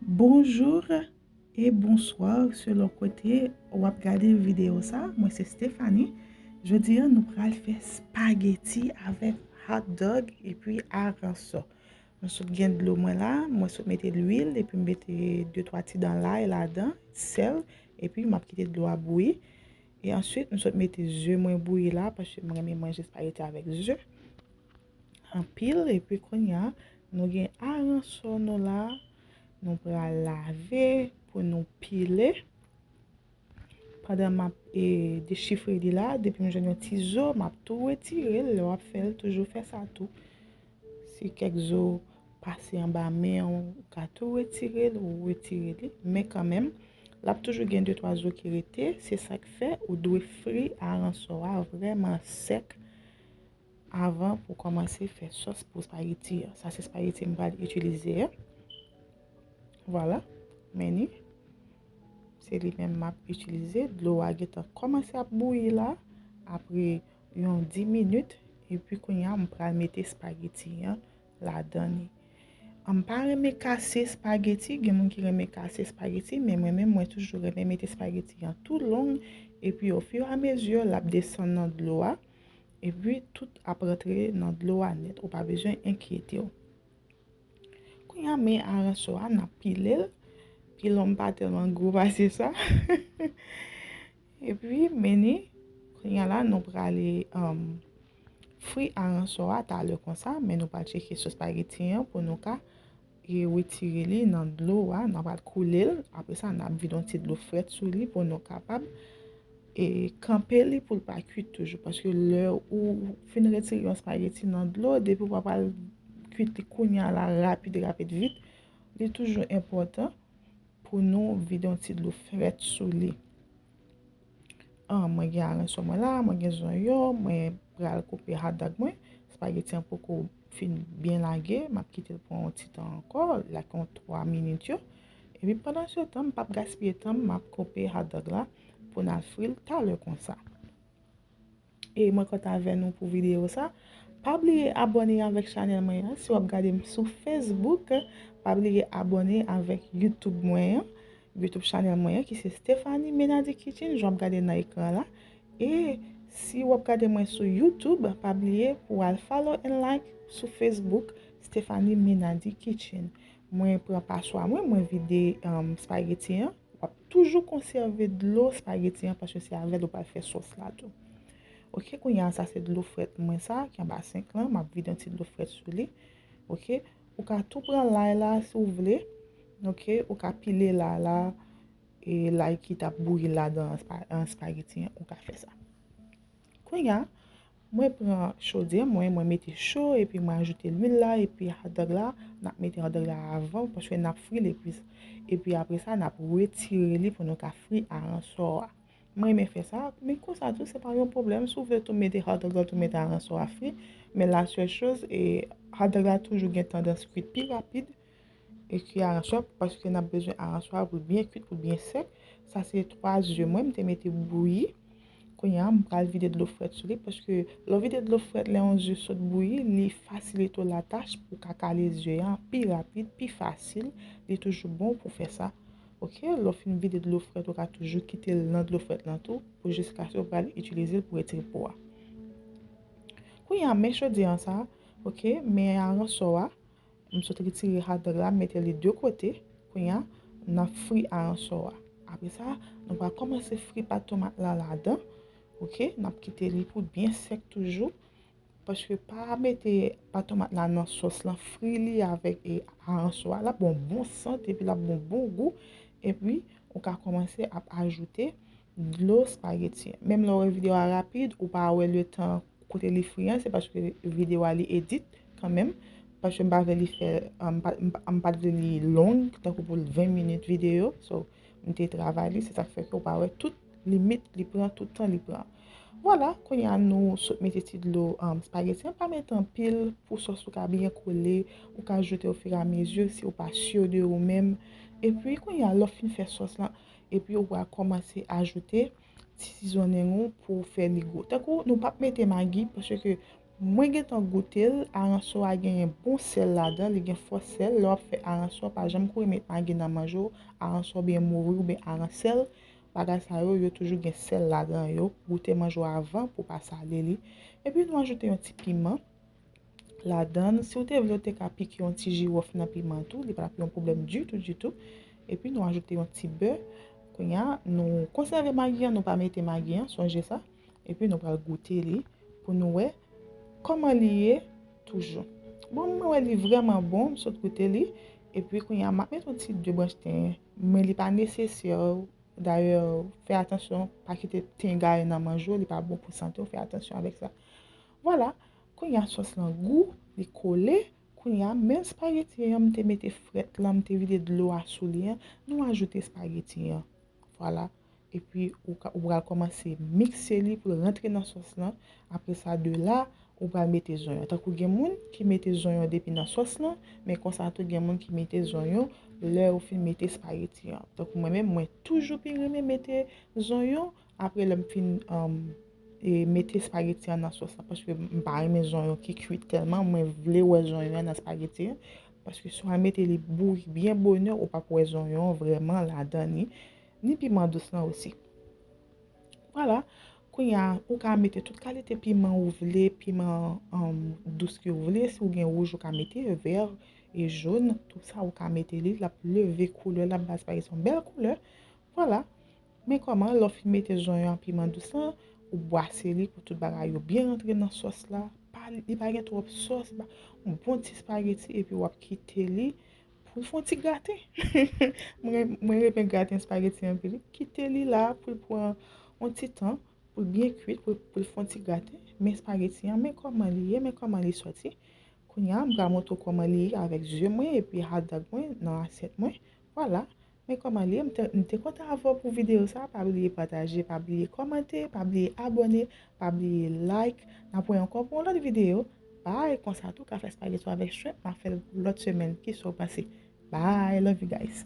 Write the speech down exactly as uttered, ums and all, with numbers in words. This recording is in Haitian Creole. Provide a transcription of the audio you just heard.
Bonjou e bonswa selon kote w ap gade videyo sa. Mwen se Stephanie. Jodi a nou pral fè spageti avèk hot dog epi aransò. Mwen sot gen dlo mwen la, mwen sot mete lwil epi m mete de twa ti dan lay ladan, sèl, epi m ap kite dlo a bouyi. E answit m sot mete ze mwen bouyi la paske m renmen manje spageti avèk ze anpil. Epi kounye a nou gen aransò nou la, nou pral lave pou nou pile. Pandan m ap e, dechifre li la, depi m jwenn yon ti zo, m ap tou retire l. Lè w ap fè l, toujou fè sa tou. Si kèk zo pase anba men w, ou ka tou retire l, ou retire li. Men kanmenm, l ap toujou gen de twa zo ki rete. Se sa k fè ou dwe fri aransò a vrèman sèk avan pou kòmanse fè sòs pou spageti a. Sa se spageti m pral itilize a. Vwala, men ni. Se li menm m ap itilize. Dlo a gentan kòmanse ap bouyi la. Apre yon dis minit, epi kounye a m pral mete spageti an ladan li. M pa renmen kase spageti, gen moun ki renmen kase spageti, men mwen menm mwen toujou renmen mete spageti an tou long, epi ofiramezi l ap desann nan dlo a, epi tout ap rantre nan dlo a nèt, ou pa bezwen enkyete w. Kounye a men aransò a, n ap pile l. Pilon m pa tèlman gwo pase sa. Epi men ni, kounye a la nou prale um, fri aransò a talè konsa, men nou pral tcheke sou spageti an pou nou ka e retire li nan dlo a, n ap al koule l. Apre sa n ap vide yon ti dlo frèt sou li pou nou kapab e kanpe li pou l pa kwit toujou. Paske lè ou fin retire yon spageti nan dlo, depi w pa pral kwit li kounye a la rapid rapid vit, li toujou enpòtan pou nou vide yon ti dlo frèt sou li. An, mwen gen aransò mwen la, mwen gen zonyon, mwen pral koupe hot dog mwen. Spageti an poko fin byen lage, m ap kite l pran yon ti tan ankò, like yon twa minit yo. Epi pandan se tan, m p ap gaspiye tan m, m ap koupe hot dog la pou n al fri l talè konsa. E mwen kontan avè nou pou videyo sa. Pa bliye abòne avèk chanèl mwen an. Si w ap gade m sou Facebook, pa bliye abòne avèk YouTube mwen an. YouTube chanèl mwen an ki se Stephanie Menady Kitchen, jan w ap gade nan ekran la. E si w ap gade mwen sou YouTube, pa bliye pou w al follow and like sou Facebook, Stephanie Menady Kitchen. Mwen pran paswa mwen, mwen vide um, spageti an. W ap toujou konsève dlo spageti an paske se avè l ou pral fè sòs la tou. Ok, kounye a sa se dlo frèt mwen sa ki anba senk lan, m ap vide yon ti dlo frèt sou li. Ok, ou ka tou pran lay la si w vle. Ok, ou ka pile lay la, e lay ki t ap bouyi ladan an spa- an spageti an, ou ka fè sa. Kounye a, mwen pran chodyè mwen, mwen mete cho, epi mwen ajoute lwil la, epi hot dog la, n ap mete hot dog la avan, paske n ap fri l epi, epi apre sa, n ap retire li pou nou ka fri aransò a. Mwen renmen fè sa, men konsa tou, se pa yon pwoblèm. Si w vle tou mete hot dog la, tou mete aransò a fri, men la sèl choz, e hot dog la toujou gen tandans kwit pi rapid, e ki aransò, paske n ap bezwen aransò a pou l byen kwit, pou l byen sèk. Sa se twa ze mwen, m te mete bouyi. Kounye a, m pral vide dlo frèt sou li, paske lè w vide dlo frèt, lè yon ze sot bouyi, li fasilite w latach pou w ka kale ze a pi rapid, pi fasil. Li toujou bon pou fè sa. Ok, lè w fin vide dlo frèt, ou ka toujou kite l nan dlo frèt lan tou, pou jiskaske w pral itilize l pou retire po a. Kounye a, men chodyè an sa, ok, men aransò a, m sot retire hot dog la, m mete li de kote. Kounye a, n ap fri aransò a. Apre sa, nou pral kòmanse fri pat tomat la ladan. Ok, n ap kite li pou byen sèk toujou. Paske pa mete pat tomat la nan sòs lan, fri li avèk e, aransò a. L ap ba w bon sant, epi l ap ba w bon gou. Epi, ou ka kòmanse ap ajoute dlo spageti an. Menm lè w wè videyo a rapid, ou pa wè letan kote li fri an, se paske videyo a li edit kanmenm. Paske m pa vle li fè, m pa, m pa, m pa t vle li long, tankou pou l ven minit videyo. So, m te travay li, se sa k fè ke w pa wè tout limit li pran, tout tan li pran. Vwala, kounye a nou sot mete ti dlo um, spageti an, pa mete anpil pou sòs ou ka byen kole, ou ka ajoute ofiramezi si ou pa si de ou menm. Epi kounye a lè w fin fè sòs lan, epi ou pral kòmanse ajoute ti sizonnen ou pou fè li gou. Tankou nou p ap mete magi, paske Mwen gentan goute l, aransò a genyen bon sèl ladan, li gen fòs sèl. Lè w ap fè aransò, pa janm kouri met magi nan manje w, aransò oubyen mori oubyen aransèl. Bagay sa yo, yo toujou gen sèl ladan yo. Goute manje w avan pou w pa sale li. Epi nou ajoute yon ti piman ladan l. Si w te vle, w te ka pike yon ti jiwòf nan piman tou, li pa t ap yon pwoblèm ditou, ditou. Epi nou ajoute yon ti bè. Kounye a, nou konsève magi an, nou pa mete magi an, sonje sa. Epi nou pral goute li pou nou wè kòman li ye toujou. Bon, mwen wè li vrèman bon, m sot goute li. Epi kounye a, m ap met yon ti de branch ten, men li pa nesesè. Dayè, fè atansyon, pa kite ten gaye nan manje w, li pa bon pou sante w, fè atansyon avèk sa. Vwala, kounye a sòs lan gou, li kole. Kounye a, menm espageti an, m te mete frèt lan, m te vide dlo a sou li an, nou ajoute espageti an. Vwala. Epi, ou ka, ou pral kòmanse mikse li pou l rantre nan sòs lan. Apre sa, de la, ou pral mete zonyon. Tankou gen moun ki mete zonyon depi nan sòs lan, men konsa tou gen moun ki mete zonyon lè ou fin mete espageti an. Tankou mwen menm, mwen toujou pi renmen mete zonyon apre lè m fin, um, e mete espageti an nan sòs lan, paske m pa renmen zonyon ki kwit tèlman, mwen vle wè zonyon an nan espageti an, paske si w al mete li bouyi byen bonè, ou p ap wè zonyon an vrèman ladan ni, ni piman dous lan osi. Vwala, kounye a, ou ka mete tout kalite piman ou vle, piman, um, dous ke ou vle, si ou gen wouj ou ka mete, vè e jòn, tout sa ou ka mete li, l ap leve koulè, l ap ba espageti yon bèl koulè. Vwala. Men kòman, lè w fin mete zonyon ak piman dous lan, ou bwase li pou tout bagay yo byen rantre nan sòs la. Pa, li pa gen twòp sòs, ba, yon bon ti espageti, epi w ap kite li pou l fè yon ti graten. Mwen, mwen renmen graten espageti anpil. Kite li la pou l pran yon ti tan, pou l byen kwit, pou, pou l fè yon ti graten. Men espageti an, men kòman li ye, men kòman li sòti. Kounye a, m pral montre w kòman li ye avèk zye mwen epi hotdog mwen nan asyèt mwen. Vwala. Men kòman li ye, m te, m te kontan avè w pou videyo sa. Pa bliye pataje, pa bliye kòmante, pa bliye abòne, pa bliye like. N ap wè ankò pou yon lòt videyo. Bye, konsa tou, ka fè espageti w avèk shrimp, m ap fè l lòt semèn. Kisa w panse? Bye, love you guys.